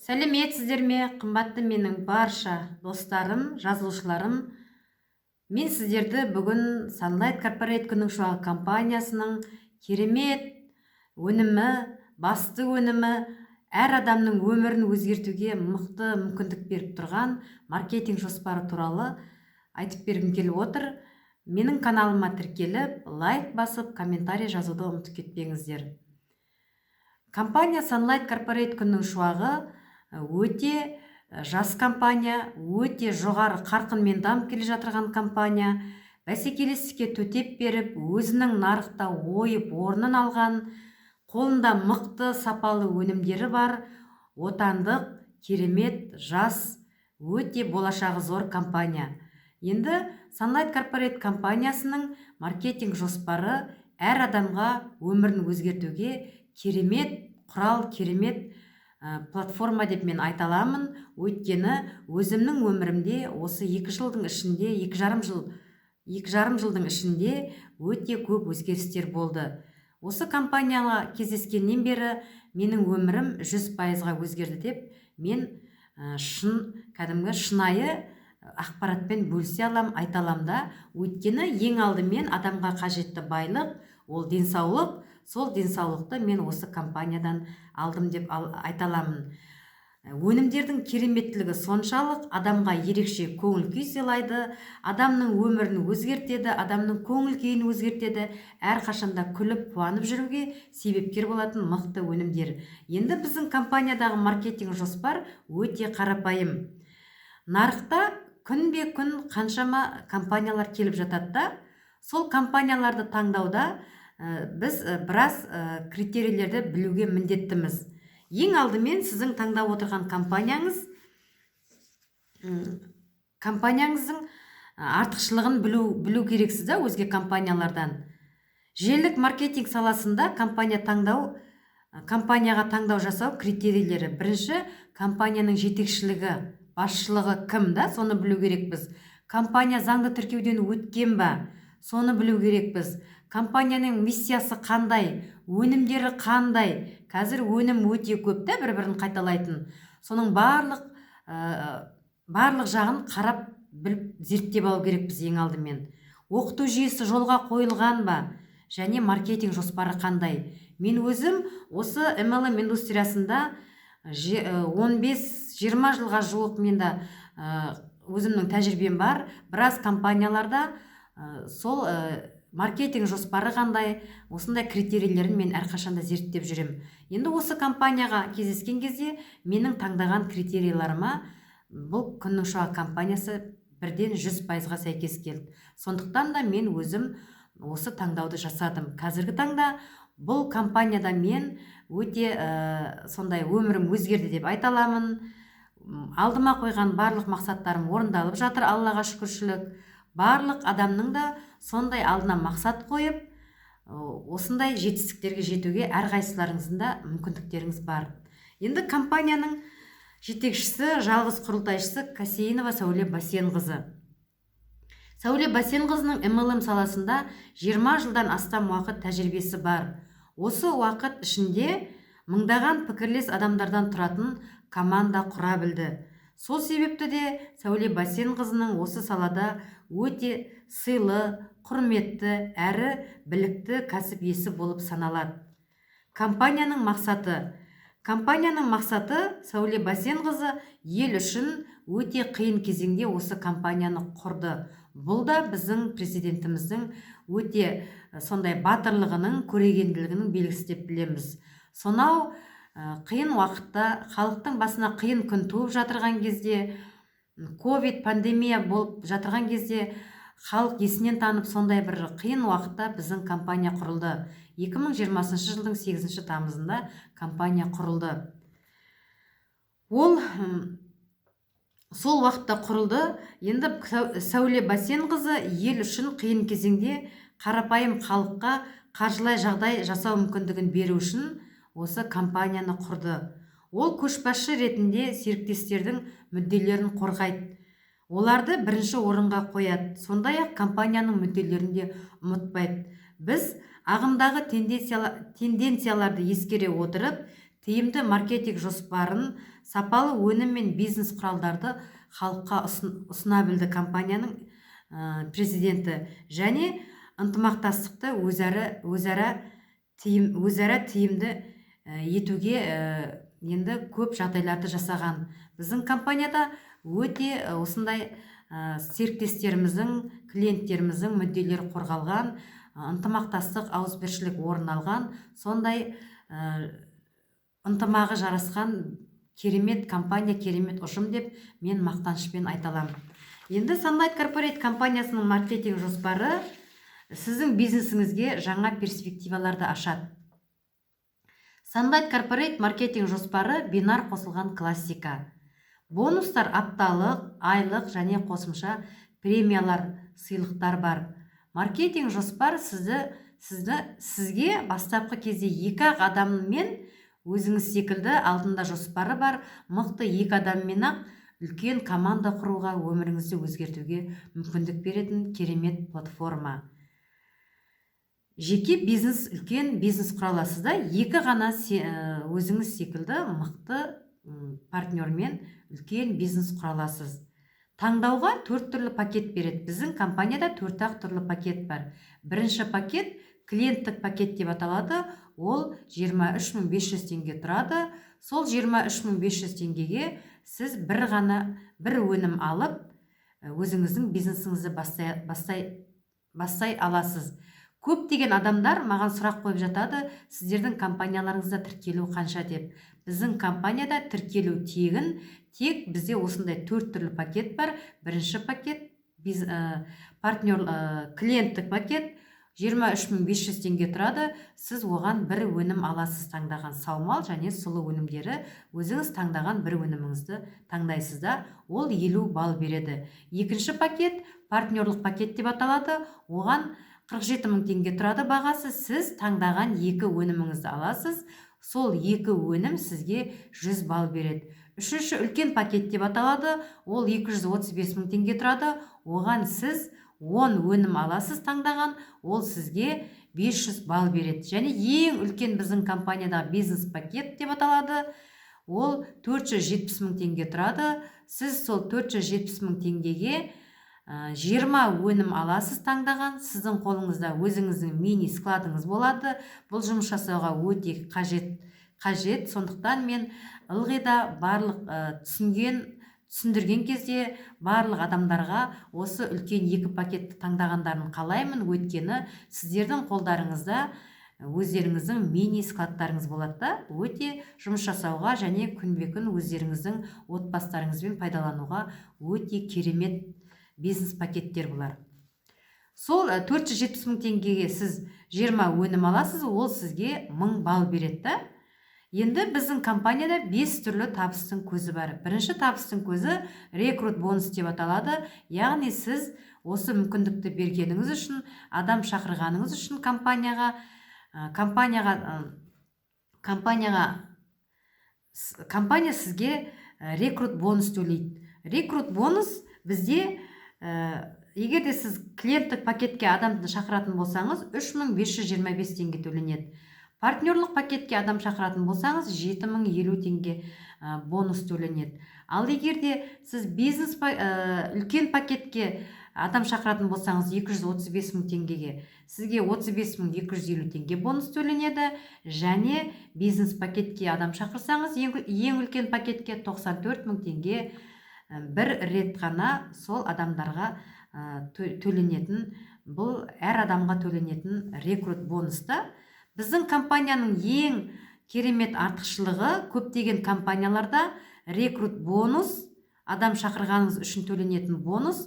Сәлеметсіздер ме, қымбатты менің барша достарым, жазылушыларым! Мен сіздерді бүгін Sunlight Corporate, Күннің шуағы компаниясының керемет өнімі, басты өнімі, әр адамның өмірін өзгертуге мықты мүмкіндік беріп тұрған маркетинг жоспары туралы айтып бергім келіп отыр. Менің каналыма тіркеліп, лайк басып, комментарий жазуды ұмытып кетпеңіздер. Компания Sunlight Corporate, Күннің шуағы, өте жас компания, өте жоғары қарқынмен дамып келе жатырған компания, бәсекелестікке төтеп беріп, өзінің нарықта ойып орнын алған, қолында мықты сапалы өнімдері бар, отандық, керемет, жас, өте болашағы зор компания. Енді Sunlight Corporate компаниясының маркетинг жоспары әр адамға өмірін өзгертуге керемет құрал, керемет платформа деп мен айта аламын. Өйткені өзімнің өмірімде осы 2 жылдың ішінде, 2,5 жыл, 2,5 жылдың ішінде өте көп өзгерістер болды. Осы компанияға кездескеннен бері менің өмірім 100%-ға өзгерді деп мен шын кәдімгі шынайы ақпаратпен бөлісе алам, айта алам да. Өйткені ең алдымен адамға қажетті байлық – ол денсаулық. Сол денсаулықты мен осы компаниядан алдым деп айта аламын. Өнімдердің кереметтілігі соншалық, адамға ерекше көңіл күй сыйлайды, адамның өмірін өзгертеді, адамның көңіл күйін өзгертеді, әрқашанда күліп, қуанып жүруге себепкер болатын мықты өнімдер. Енді біздің компаниядағы маркетинг жоспар өте қарапайым. Нарықта күнбе күн қаншама компаниялар келіп жатады да, сол компанияларды таңдауда біз біраз критерийлерді білуге міндеттіміз. Ең алдымен сіздің таңдап отырған компанияңыздың артықшылығын білу керексіз да өзге компаниялардан. Желілік маркетинг саласында компанияға таңдау жасау критерийлері: бірінші, компанияның жетекшілігі, басшылығы кім да, соны білу керекпіз. Компания заңды тіркеуден өткен ба, соны білу керекпіз. Компанияның миссиясы қандай, өнімдері қандай? Қазір өнім өте көп та, бір бірін қайталайтын. Соның барлық жағын қарап, біліп, зерттеп алу керекпіз. Ең алдымен оқыту жүйесі жолға қойылған ба және маркетинг жоспары қандай? Мен өзім осы MLM индустриясында 15-20 жылға жуық менде өзімнің тәжірибем бар. Біраз компанияларда сол маркетинг жоспары қандай, осындай критерийлерін мен әрқашанда зерттеп жүремін. Енді осы компанияға кездескен кезде менің таңдаған критерийларыма бұл Күннің шуағы компаниясы бірден 100%-ға сәйкес келді. Сондықтан да мен өзім осы таңдауды жасадым. Қазіргі таңда бұл компанияда мен өте сондай өмірім өзгерді деп айта аламын. Алдыма қойған барлық мақсаттарым орындалып жатыр, Аллаға шүкіршілік. Барлық адамның да сондай алдына мақсат қойып, осындай жетістіктерге жетуге әрқайсыларыңыздың да мүмкіндіктеріңіз бар. Енді компанияның жетекшісі, жалғыз құрылтайшысы Касейінова Сәуле Басенқызы. Сәуле Басенқызының MLM саласында 20 жылдан астам уақыт тәжірибесі бар. Осы уақыт ішінде мыңдаған пікірлес адамдардан тұратын команда құра білді. Сол себепті де Сәуле Басенқызының осы салада өте сыйлы, құрметті әрі білікті кәсіп иесі болып саналады. Компанияның мақсаты. Компанияның мақсаты: Сәуле Басенқызы ел үшін өте қиын кезеңде осы компанияны құрды. Бұл да біздің президентіміздің өте сондай батырлығының, көрегенділігінің белгісі деп білеміз. Сонау қиын уақытта, халықтың басына қиын күн туып жатырған кезде, ковид пандемия болып жатырған кезде, халық есінен танып, сондай бір қиын уақытта біздің компания құрылды. 2020 жылдың 8 тамызында компания құрылды. Ол сол уақытта құрылды. Енді Сәуле Басенқызы ел үшін қиын кезеңде қарапайым халыққа қаржылай жағдай жасау мүмкіндігін беру үшін осы компанияны құрды. Ол көшбасшы ретінде серіктестердің мүдделерін қорғайды, оларды бірінші орынға қояды, сондай ақ компанияның мүдделерін де ұмытпайды. Біз ағымдағы тенденцияларды ескере отырып, Тиімді маркетинг жоспарын, сапалы өнім мен бизнес құралдарды халыққа ұсына білді компанияның президенті және ынтымақтастықты өзара тиімді етуге енді көп жағдайларды жасаған. Біздің компанияда өте осындай серіктестеріміздің, клиенттеріміздің мүдделері қорғалған, ынтымақтастық, ауызбіршілік орын алған, сондай ынтымағы жарасқан керемет компания, керемет ұжым деп мен мақтанышпен айта аламын. Енді Sunlight Corporate компаниясының маркетинг жоспары сіздің бизнесіңізге жаңа перспективаларды ашады. Sunlight Corporate маркетинг жоспары — бинар қосылған классика. Бонустар апталық, айлық және қосымша премиялар, сыйлықтар бар. Маркетинг жоспар сізге бастапқы кезде екі ақ адаммен, өзіңіз секілді алдында жоспары бар мықты екі адаммен ақ үлкен команда құруға, өміріңізді өзгертуге мүмкіндік беретін керемет платформа. Жеке бизнес, үлкен бизнес құра аласыз да, екі ғана өзіңіз секілді мықты партнермен үлкен бизнес құра аласыз. Таңдауға төрт түрлі пакет береді. Біздің компанияда төрт ақ түрлі пакет бар. Бірінші пакет клиенттік пакет деп аталады. Ол 23 500 теңге тұрады. Сол 23 500 теңгеге сіз бір ғана бір өнім алып, өзіңіздің бизнесіңізді бастай аласыз. Көптеген адамдар маған сұрақ қойып жатады, сіздердің компанияларыңызда тіркелу қанша деп. Біздің компанияда тіркелу тегін. Тек бізде осындай төрт түрлі пакет бар. Бірінші пакет партнер клиенттік пакет 23 500 теңге тұрады. Сіз оған бір өнім аласыз таңдаған, саумал және сұлы өнімдері. Өзіңіз таңдаған бір өніміңізді таңдайсыз да, ол 50 балл береді. Екінші пакет партнерлық пакет деп аталады. Оған 47 мың теңге тұрады бағасы. Сіз таңдаған екі өніміңізді аласыз. Сол екі өнім сізге 100 балл береді. Үшінші үлкен пакет деп аталады. Ол 235 мың теңге тұрады. Оған сіз 10 өнім аласыз таңдаған, ол сізге 500 балл береді. Және ең үлкен біздің компаниядағы бизнес пакет деп аталады. Ол 470 мың теңге тұрады. Сіз сол 470 мың теңгеге 20 өнім аласыз таңдаған. Сіздің қолыңызда өзіңіздің мини складыңыз болады. Бұл жұмыс жасауға өте қажет. Сондықтан мен ылғи да барлық түсіндірген кезде барлық адамдарға осы үлкен екі пакетті таңдағандарын қалаймын, өйткені сіздердің қолдарыңызда өздеріңіздің мини складтарыңыз болады да, өте жұмыс жасауға және күнбе күн өздеріңіздің отбасыларыңызбен пайдалануға өте керемет бизнес пакеттер бұлар. Сол 470 мың теңгеге сіз 20 өнім аласыз, ол сізге 1000 балл береді да. Енді біздің компанияда 5 түрлі табыстың көзі бар. Бірінші табыстың көзі рекрут бонус деп аталады. Яғни сіз осы мүмкіндікті бергеніңіз үшін, адам шақырғаныңыз үшін компанияға компанияға компания сізге рекрут бонус төлейді. Рекрут бонус бізде егер де сіз клиенттік пакетке адамды шақыратын болсаңыз, 3525 теңге төленеді. Партнерлық пакетке адам шақыратын болсаңыз, 7050 теңге бонус төленеді. Ал егер де сіз бизнес үлкен пакетке адам шақыратын болсаңыз, 235 мың теңгеге сізге 35 250 теңге бонус төленеді. Және бизнес пакетке адам шақырсаңыз, ең үлкен пакетке 94 мың теңге бір рет қана сол адамдарға төленетін. Бұл әр адамға төленетін рекрут бонус та. Біздің компанияның ең керемет артықшылығы: көптеген компанияларда рекрут бонус, адам шақырғаныңыз үшін төленетін бонус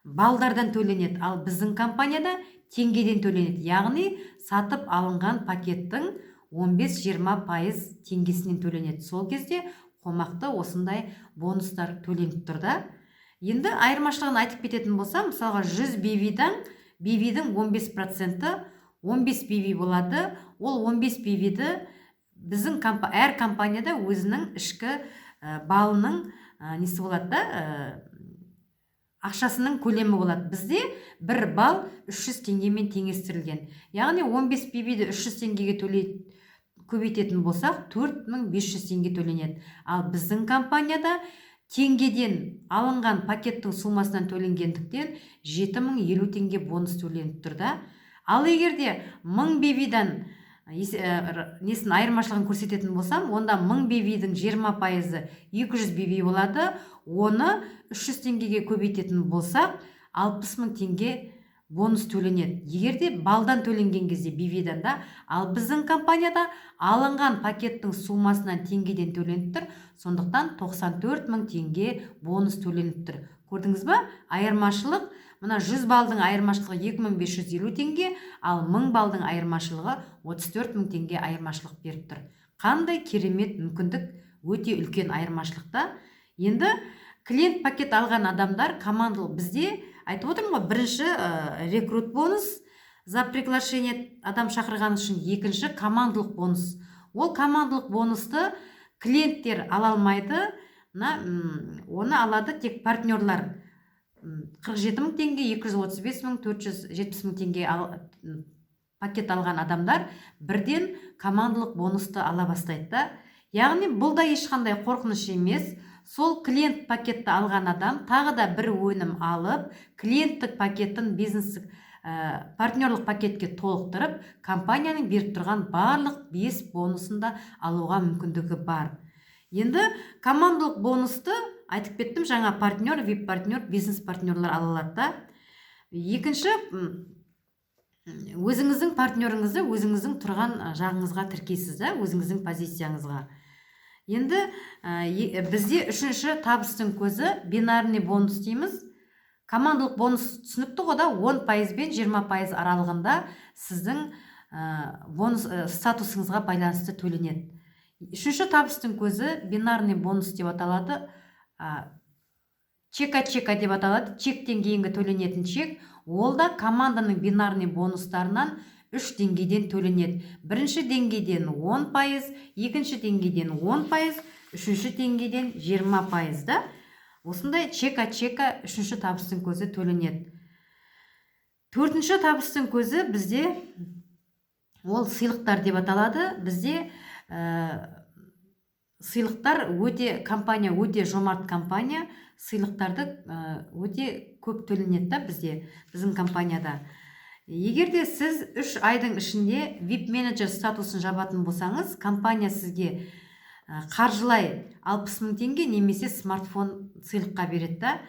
балдардан төленеді, ал біздің компанияда теңгеден төленеді, яғни сатып алынған пакеттің 15-20% теңгесінен төленеді. Сол кезде қомақты осындай бонустар төленіп тұр да. Енді айырмашылығын айтып кететін болсам, мысалға, 100 BV-дің 15%-і 15 BV болады. Ол 15 BV-ді біздің әр компанияда өзінің ішкі балының несі болады да, ақшасының көлемі болады. Бізде бір балл 300 теңгемен теңестірілген, яғни 15 BV-ді 300 теңгеге төлей көбейтетін болсақ, 4500 теңге төленеді. Ал біздің компанияда теңгеден алынған пакеттің суммасынан төленгендіктен, 7050 теңге бонус төленіп тұр да. Ал егер де 1000 BV-дан несін, айырмашылығын көрсететін болсам, онда 1000 BV-дің 20%-ы 200 BV болады. Оны 300 теңгеге көбейтетін болсақ, 60 мың теңге бонус төленеді, егер де балдан төленген кезде, BV-дан да. Ал біздің компанияда алынған пакеттің суммасынан теңгеден төленіп тұр, сондықтан 94 мың теңге бонус төленіп тұр. Көрдіңіз ба, айырмашылық? Мына 100 балдың айырмашылығы 2550 теңге, ал 1000 балдың айырмашылығы 34 мың теңге айырмашылық беріп тұр. Қандай керемет мүмкіндік, өте үлкен айырмашылық та. Енді клиент пакет алған адамдар командалық, бізде айтып отырмын ғой, бірінші рекрут бонус за приглашение, адам шақырған үшін, екінші командалық бонус. Ол командалық бонусты клиенттер ала алмайды, мына оны алады тек партнерлар. 47 мың теңге, 235 мың, 470 мың теңге пакет алған адамдар бірден командалық бонусты ала бастайды да. Яғни бұл да ешқандай қорқыныш емес. Сол клиент пакетті алған адам тағы да бір өнім алып, клиенттік пакетін бизнестік партнерлық пакетке толықтырып, компанияның беріп тұрған барлық бес бонусын да алуға мүмкіндігі бар. Енді командалық бонусты айтып кеттім жаңа, партнер, вип партнер, бизнес партнерлар ала алады да. Екінші, өзіңіздің партнеріңізді өзіңіздің тұрған жағыңызға тіркейсіз да, өзіңіздің позицияңызға. Енді бізде үшінші табыстың көзі бинарный бонус дейміз. Командалық бонус түсінікті ғой да, 10 пайыз бен 20% аралығында сіздің бонус статусыңызға байланысты төленеді. Үшінші табыстың көзі бинарный бонус деп аталады, чек от чека деп аталады, чектен кейінгі төленетін чек. Ол да команданың бинарный бонустарынан үш деңгейден төленеді: бірінші деңгейден 10%, екінші деңгейден 10%, үшінші деңгейден 20% да. Осындай чек от чека үшінші табыстың көзі төленеді. Төртінші табыстың көзі бізде ол сыйлықтар деп аталады. Бізде сыйлықтар өте, компания өте жомарт компания, сыйлықтарды өте көп төленеді да бізде, біздің компанияда. Егер де сіз 3 айдың ішінде вип менеджер статусын жабатын болсаңыз, компания сізге қаржылай 60 мың теңге немесе смартфон сыйлыққа береді да.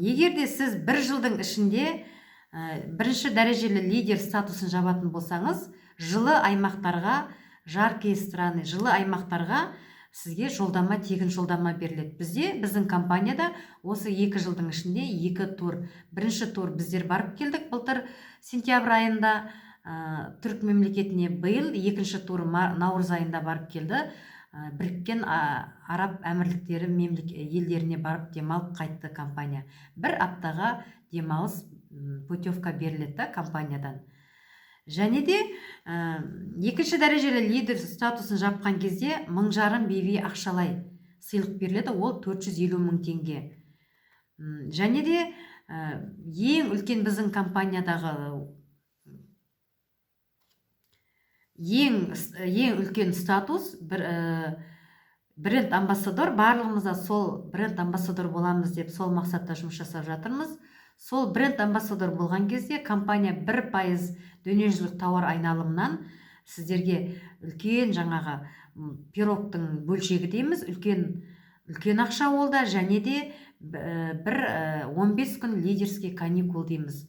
Егер де сіз бір жылдың ішінде бірінші дәрежелі лидер статусын жабатын болсаңыз, жылы аймақтарға, жаркие страны, жылы аймақтарға сізге жолдама, тегін жолдама беріледі. Бізде, біздің компанияда осы 2 жылдың ішінде екі тур. Бірінші тур біздер барып келдік былтыр сентябрь айында түрік мемлекетіне, биыл екінші тур наурыз айында барып келді, Біріккен Араб Әмірліктері елдеріне барып демалып қайтты компания. Бір аптаға демалыс путевка беріледі да компаниядан. Және де екінші дәрежелі лидер статусын жапқан кезде 1500 BV ақшалай сыйлық беріледі, ол 450 мың теңге. Және де ең үлкен, біздің компаниядағы ең үлкен статус бір бренд амбассадор. Барлығымыз да сол бренд амбассадор боламыз деп, сол мақсатта жұмыс жасап жатырмыз. Сол бренд амбассадор болған кезде компания 1% дүниежүзілік тауар айналымынан сіздерге үлкен жаңағы пирогтың бөлшегі дейміз, үлкен үлкен ақша ол да. Және де бір 15 күн лидерский каникул дейміз.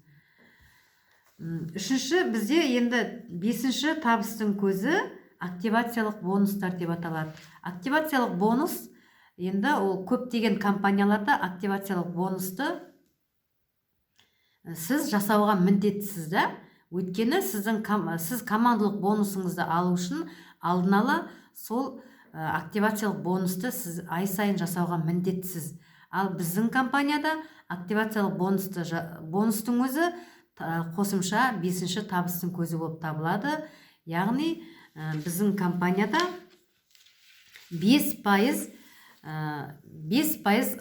Үшінші, бізде енді бесінші табыстың көзі активациялық бонустар деп аталады. Активациялық бонус енді ол көптеген компанияларда активациялық бонусты сіз жасауға міндеттісіз да, өйткені сіз командалық бонусыңызды алу үшін алдын ала сол активациялық бонусты сіз ай сайын жасауға міндеттісіз. Ал біздің компанияда активациялық бонустың өзі қосымша бесінші табыстың көзі болып табылады. Яғни біздің компанияда 5%, 5%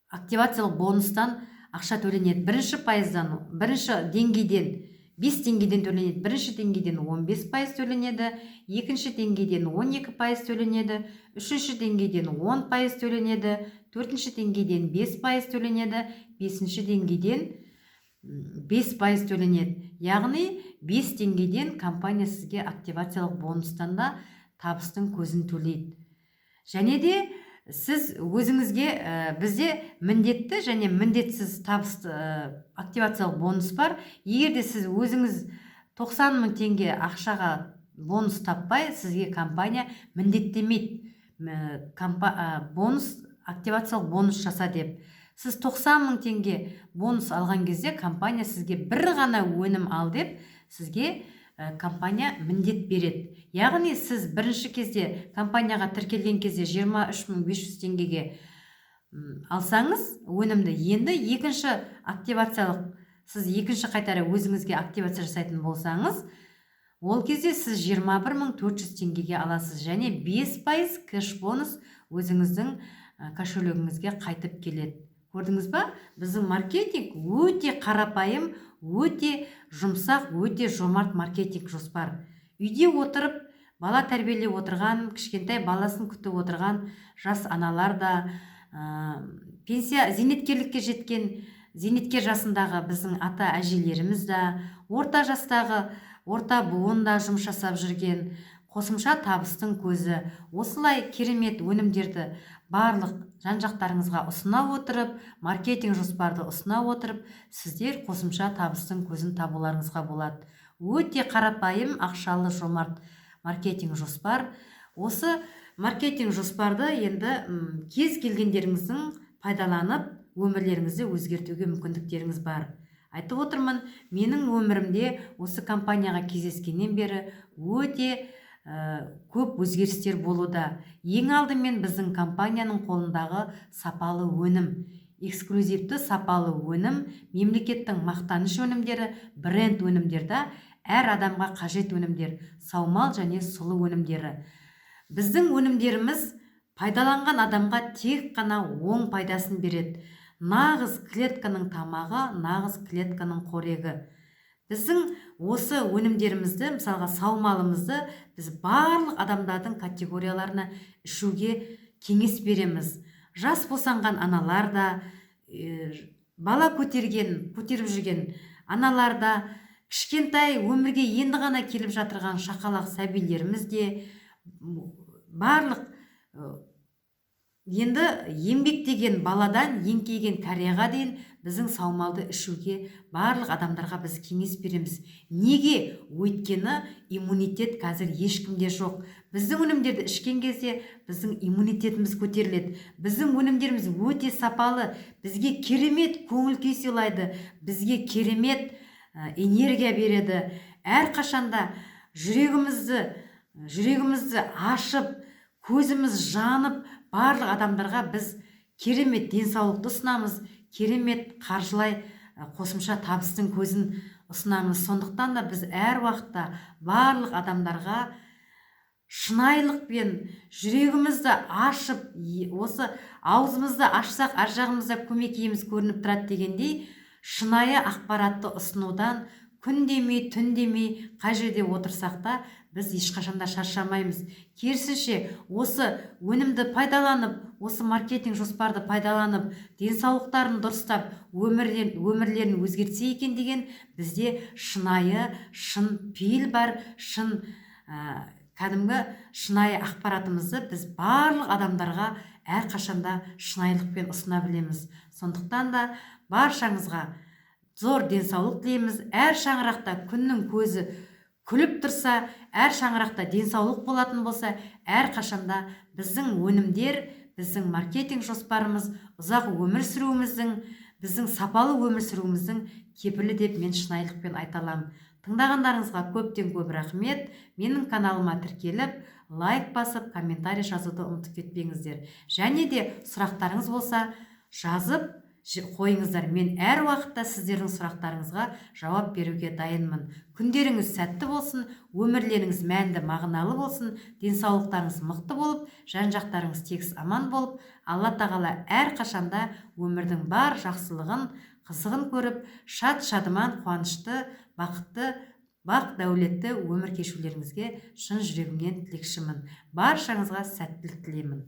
активациялық бонустан ақша төленеді. Бірінші пайыздан, бірінші деңгейден 5 деңгейден төленеді. Бірінші деңгейден 15% төленеді, екінші деңгейден 12% төленеді, үшінші деңгейден 10% төленеді, төртінші деңгейден 5% төленеді, бесінші деңгейден 5% төленеді. Яғни 5 деңгейден компания сізге активациялық бонустан да табыстың көзін төлейді. Және де сіз өзіңізге бізде міндетті және міндетсіз табыс активациялық бонус бар. Егер де сіз өзіңіз 90 мың теңге ақшаға бонус таппай, сізге компания міндеттемейді бонус, активациялық бонус жаса деп. Сіз 90 мың теңге бонус алған кезде компания сізге бір ғана өнім ал деп сізге компания міндет береді. Яғни сіз бірінші кезде компанияға тіркелген кезде 23 500 теңгеге алсаңыз өнімді, енді екінші активациялық, сіз екінші қайтара өзіңізге активация жасайтын болсаңыз, ол кезде сіз 21 400 теңгеге аласыз және 5% кэш бонус өзіңіздің кошелегіңізге қайтып келеді. Көрдіңіз ба, біздің маркетинг өте қарапайым, өте жұмсақ, өте жомарт маркетинг жоспар. Үйде отырып бала тәрбиелеп отырған, кішкентай баласын күтіп отырған жас аналар да, пенсия, зейнеткерлікке жеткен, зейнеткер жасындағы біздің ата әжелеріміз да, орта жастағы орта буын да жұмыс жасап жүрген қосымша табыстың көзі. Осылай керемет өнімдерді барлық жан жақтарыңызға ұсына отырып, маркетинг жоспарды ұсына отырып, сіздер қосымша табыстың көзін табуларыңызға болады. Өте қарапайым, ақшалы, жомарт маркетинг жоспар. Осы маркетинг жоспарды енді кез келгендеріңіздің пайдаланып, өмірлеріңізді өзгертуге мүмкіндіктеріңіз бар. Айтып отырмын, менің өмірімде осы компанияға кездескеннен бері өте көп өзгерістер болуда. Ең алдымен біздің компанияның қолындағы сапалы өнім, эксклюзивті сапалы өнім, мемлекеттің мақтаныш өнімдері, бренд өнімдер, әр адамға қажет өнімдер, саумал және сұлы өнімдері. Біздің өнімдеріміз пайдаланған адамға тек қана оң пайдасын береді. Нағыз клетканың тамағы, нағыз клетканың қорегі. Біздің осы өнімдерімізді, мысалға саумалымызды, біз барлық адамдардың категорияларына ішуге кеңес береміз. Жас босанған аналар да, бала көтерген, көтеріп жүрген аналар да, кішкентай өмірге енді ғана келіп жатырған шақалақ сәбилеріміз де, барлық енді еңбектеген баладан еңкейген кәрияға дейін біздің саумалды ішуге барлық адамдарға біз кеңес береміз. Неге? Өйткені иммунитет қазір ешкімде жоқ. Біздің өнімдерді ішкен кезде біздің иммунитетіміз көтеріледі. Біздің өнімдеріміз өте сапалы, бізге керемет көңіл күй сыйлайды, бізге керемет энергия береді. Әрқашанда жүрегімізді ашып, көзіміз жанып, барлық адамдарға біз керемет денсаулықты ұсынамыз, керемет қаржылай қосымша табыстың көзін ұсынамыз. Сондықтан да біз әр уақытта барлық адамдарға шынайылықпен жүрегімізді ашып, осы аузымызды ашсақ, ар жағымызда көмекейіміз көрініп тұрады дегендей, шынайы ақпаратты ұсынудан күн демей, түн демей, қай жерде отырсақ та біз ешқашан да шаршамаймыз. Керісінше, осы өнімді пайдаланып, осы маркетинг жоспарды пайдаланып, денсаулықтарын дұрыстап, өмірлерін өзгертсе екен деген бізде шынайы, шын пейіл бар, шын кәдімгі шынайы ақпаратымызды біз барлық адамдарға әрқашанда шынайылықпен ұсына білеміз. Сондықтан да баршаңызға зор денсаулық тілейміз. Әр шаңырақта күннің көзі күліп тұрса, әр шаңырақта денсаулық болатын болса, әрқашанда біздің өнімдер, біздің маркетинг жоспарымыз ұзақ өмір сүруіміздің, біздің сапалы өмір сүруіміздің кепілі деп мен шынайылықпен айта аламын. Тыңдағандарыңызға көптен көп рахмет. Менің каналыма тіркеліп, лайк басып, комментарий жазуды ұмытып кетпеңіздер. Және де сұрақтарыңыз болса, жазып қойыңыздар. Мен әр уақытта сіздердің сұрақтарыңызға жауап беруге дайынмын. Күндеріңіз сәтті болсын, өмірлеріңіз мәнді, мағыналы болсын, денсаулықтарыңыз мықты болып, жан жақтарыңыз тегіс аман болып, Алла тағала әрқашанда өмірдің бар жақсылығын, қызығын көріп, шат шадыман, қуанышты, Бақытты, бақ дәулетті өмір кешулеріңізге шын жүрегімнен тілекшімін. Баршаңызға сәттілік тілеймін.